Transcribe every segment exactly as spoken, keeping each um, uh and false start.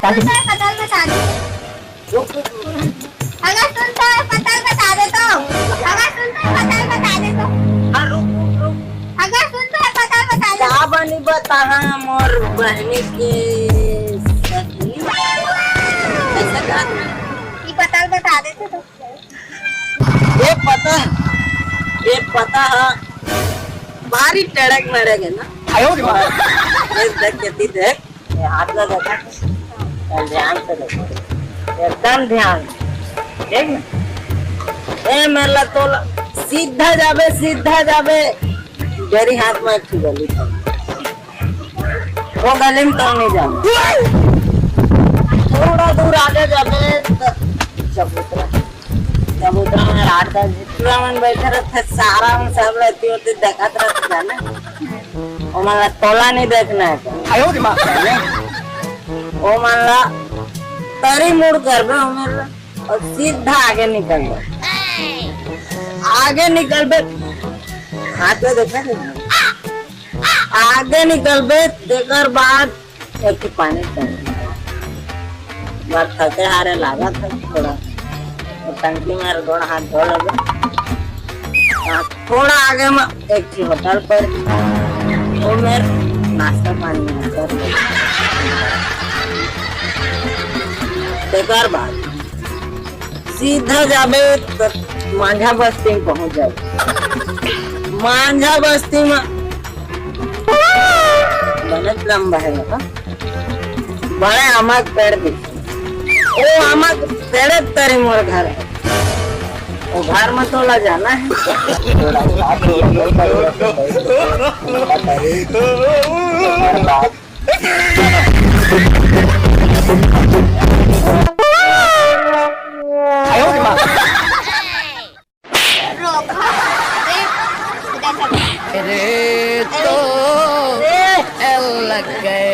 सुन तो है, पतल बता दे। अगर सुन तो है, पतल बता दे तो। अगर सुन तो है, पतल बता दे तो। हाँ, रुक, रुक, रुक। अगर सुन तो है, पतल बता दे। का बनी बताहा मोर बहनी के सखी? ऐसा का? ये पतल बता देते तो। ये पता, ये पता है, भारी टड़क मड़क है ना। आयो रे माँ। ये देख के दी देख। ये हाथ ला देखा, ध्यान से देखो, एकदम ध्यान, देख ना। ए, मेला तोला सीधा जाबे, सीधा जाबे, डेरी हाथ में एक ठो गली था। वो गली में तो नहीं जाना, थोड़ा दूर आगे जाबे तो चबूतरा। चबूतरा में रात का जितना मन बैठे रहते, सारा मन सब रहती होती देखत रहते जाने। ओ मन ला तोला नहीं देखना है क्या? आयो रे माँ। ओ मन ला तरी मुड़ करबे, ओ मन ला, और सीधा आगे निकल बे। आगे निकल बे, हाथ में देखा नहीं? आगे निकल बे, तेकर बाद एक ठो पानी टंकी। बात थके हारे लागत है थोड़ा। वो टंकी में गोड़ हाथ धो लेबे। हाँ, थोड़ा आगे में एक ठो होटल पर वो मेर नाश्ता पानी कर ले। तेकर बाद सीधा जाबे तो मांझा बस्ती में पहुंच जाबे। मांझा बस्ती में बहुत लंबा है, बड़ा आमा के पेड़ दिखे। ओ आमा के पेड़ तरी मोर घर है। ओ घर में तोला जाना है। आयो रे माँ। रोक। ए, इधर से। अरे तो ए। एल लग गए।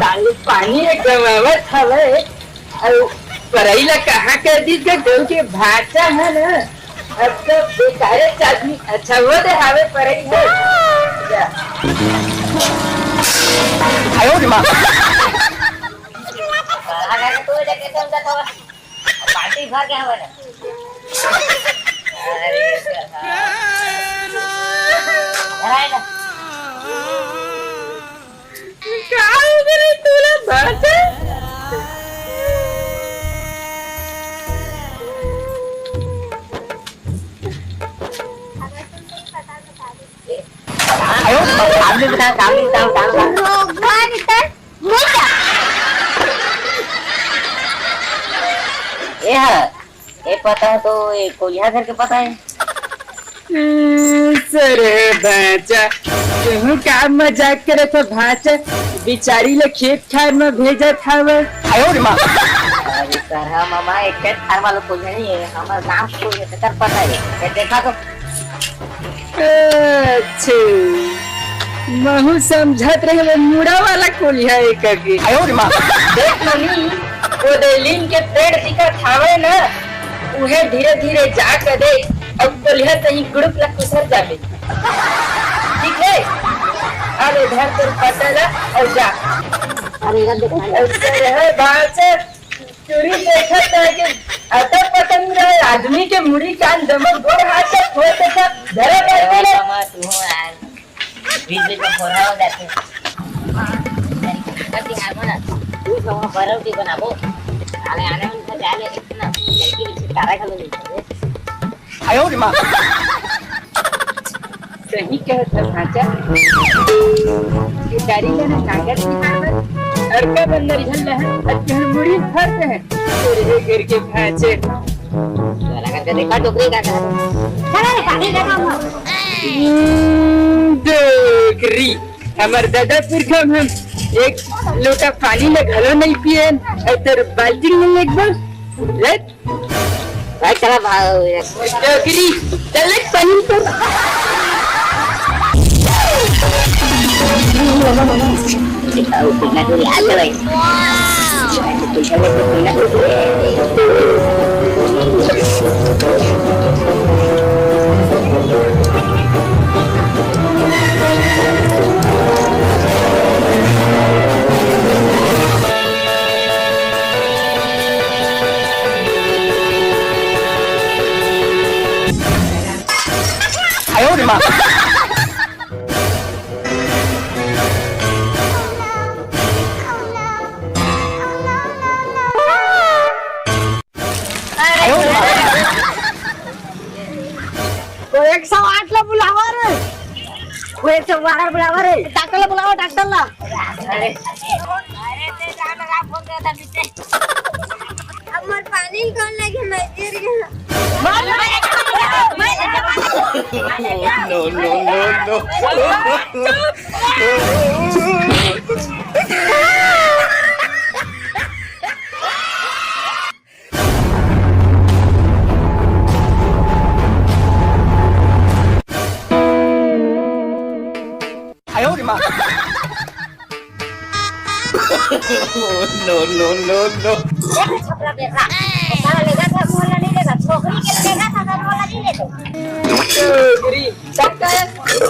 ताली पानी एकदम आवत हवे। अउ परई ला कहाँ कर दीस गा? गऊ के भाचा है ना, अब तो बेकारे आदमी। अच्छा, वो दे हावे परई है। जा। आयो रे माँ। कहाँ घर के तू जाके तुम का तो पार्टी भर के हवे ना। अरे, घर आए ना। का हो गे रे तोला भाषा? आयो, सामने बता, सामने बता, सामने बता। रोगवा नितर मुझा। ए हा, ए पता हो तो, ए कोलिहा घर के पता है? हम्म, सरे भांचा, तुहू का मजाक करत हो भांचा? बिचारी ल खेत खार म भेजत हवय। आयो रे माँ। अरे सरहा मामा, एक खेत खार वाला कोई नहीं है, हमर गांव के कोई है, तेकर पता है। ये देखा तो। अच्छा, महू समझत रहे वो मुड़ा वाला कोलिहा है करके। आयो रे माँ। देख मम्मी, वो दे लीम के पेड़ दिखत हवय ना, उहे धीरे धीरे जा के दे, अउ कोलिहा सही गुड़ुक ला कुसर जाबे। ठीक है? अब इधर तोर पता ला अउ जा। अरे इधर देखा। अउ सरे भांचा, टुरी देखत हे कि अतक पतंग रहे आदमी के मुड़ी कान दमक गोड़ हाथ से फोड़ देता। धरे बैठे ले। मामा, तू हो यार। बीच बीच में फोड़ा हो जाते हैं। अगर बिहार में ना, तू तो वहाँ बरौटी बनाबो। आने, आने में तो जाने इतना, लड़की भी छिटकारा खा लो नहीं। आयो रे माँ। सही कहत हस भांचा। ये गाड़ी ला ना कागज निकाल बर, अरका बंदर झन ला है, अतकन मुड़ी फरत है। तोरे घर के भांचे। तोला करके देखा डोकरी का कहत। चला रे, पानी देखा हम। हम्म, डोकरी। हमर ददा पुरखा म हम एक लोटा पानी ल घलो नहीं पियन, अउ तोर बाल्टी नहीं एक बार। ले, भाई, चला भाग। डोकरी, चल ले, पानी तो। आओ, कितना दूर है? आ, चलो। अरे, वो एक सौ आठ ला बुलावा रे। वो एक सौ बारह बुलावा रे। डॉक्टर ला बुलावा, डॉक्टर ला। अरे, अरे, ते जान लगा, फोन करता पीछे। अब मोर पानी कौन लगे, मैं गिर गया। No, no, no, no। No, no, no, no। देख छपरा बेटा, ओकरा लेगा था, मोला नहीं लेगा, छोकरी के लेगा था, मोला नहीं लेगा। छोकरी, तब का है?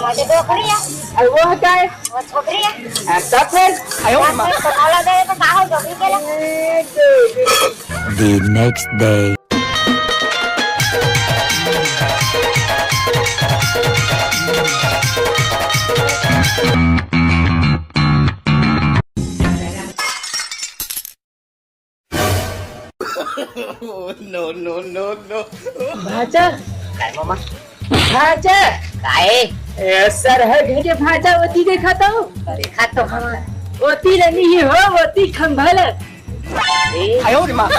अरे डोकरी है। अरे वो है का है? वो छोकरी है। हाँ, तब फिर? आयो रे माँ। तो मोला दे तो का हो डोकरी के ले? The next day। No, no, no, no। भांचा। काय मामा? भांचा। काय? ए, सरहा घर के भांचा ओती देखा तो? देखा तो हम। ओती ले नहीं हो, ओती खंभा ले। ए। आयो रे माँ।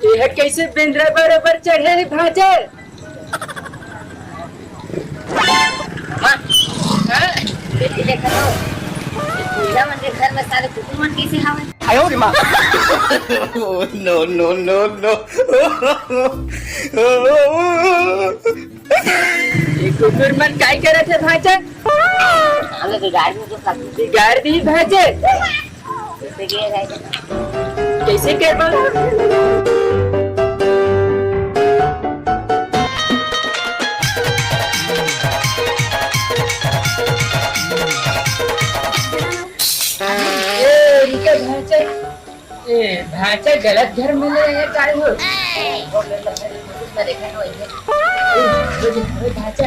ये कैसे बेंदरा बरोबर चढ़े है भांचा? माँ, हाँ? बेटी देखा तो, ये बुढ़िया मन के घर में सारे कुकुर मन कैसे हावे? आयो रे माँ। No, no, no, no। ये कुकुर मन काय करत हे भांचा? अबे बिगाड़ दी जो कर दी। बिगाड़ दी भांचा। कैसे करबा? ए, इनके भांचा, ए, भांचा गलत घर में ले आए काय हो? ए, भांचा,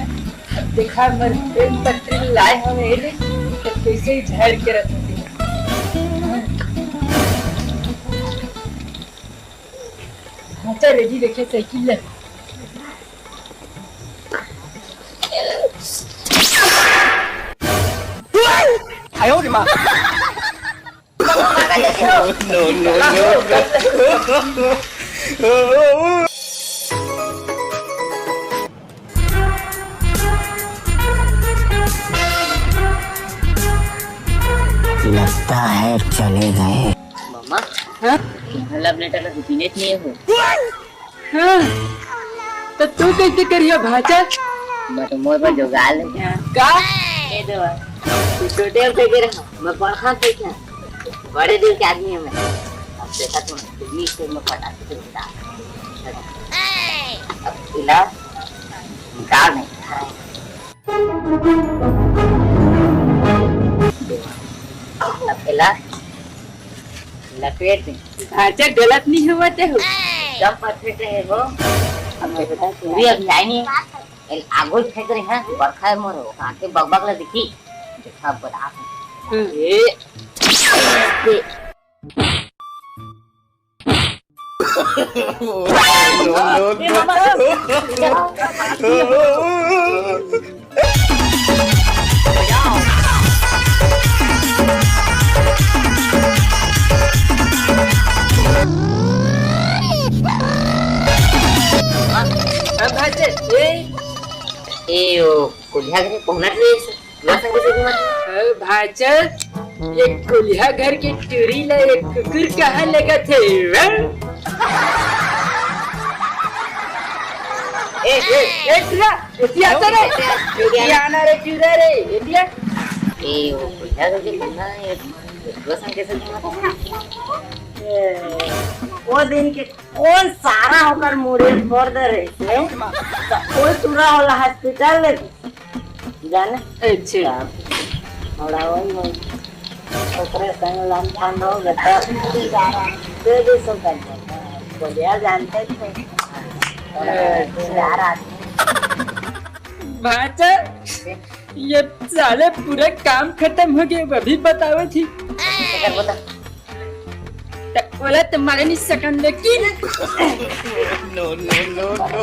अब देखा, हमर प्रेम पत्र लाए हवे रे, तो कैसे ही झाड़ के रख दे। हाँ, चल, रेडी देखे साइकिल ले। आयो रे माँ। No, no, no, no। लगता है चले गए। मामा, हाँ? Love letter ला दीदी ने दिए हो। हाँ, तो तू कैसे करियो भांचा? मैं तो मोर पर जोगाड़ ले। का? ये दो। तू छोटे होते के रहा, मैं बड़का थे क्या? बड़े दिल के आदमी है मैं। अब देखा तुम, तुम ही से मैं पटा के तुम डाल। अब इला निकाल नहीं। अब इला लपेट दे। भांचा गलत नहीं हुआ ते हो। एकदम परफेक्ट है वो। अब मैं बता, तू भी अब जाए नहीं। एल आगो फेंक रहे हैं, बरखा है मोरो, आके बकबक ला दिखी। देखा बता। हम्म। ये, ये। No, no, no। अब भांचे, ए, ए, ओ, कोलिहा घर पहुना नहीं है। ना संग से घूमत। अरे भांचा, ये कोलिहा घर के टूरी ला एक कुकुर कहाँ लेगथे, हाँ? ए, ए, ए, टूरा, एती आता रे। एती आना रे, टूरा रे, एती आ। ए, वो कोलिहा घर के घूमना है। ए, वो दिन के कौन सारा होकर मुड़ी फोड़ दे रही थी, तो वो चूरा वाला हॉस्पिटल ले जाने। अच्छा। थोड़ा वही, वही। ओकरे संग लमसम हो गया, तो दे दे सो कर। बोलिया जानते थे। अच्छा। भांचा, ये साले पूरा काम खत्म हो गए, वो भी बतावे थी। तो बोला तुम्हारे नहीं सकन, लेकिन no, no, no, no।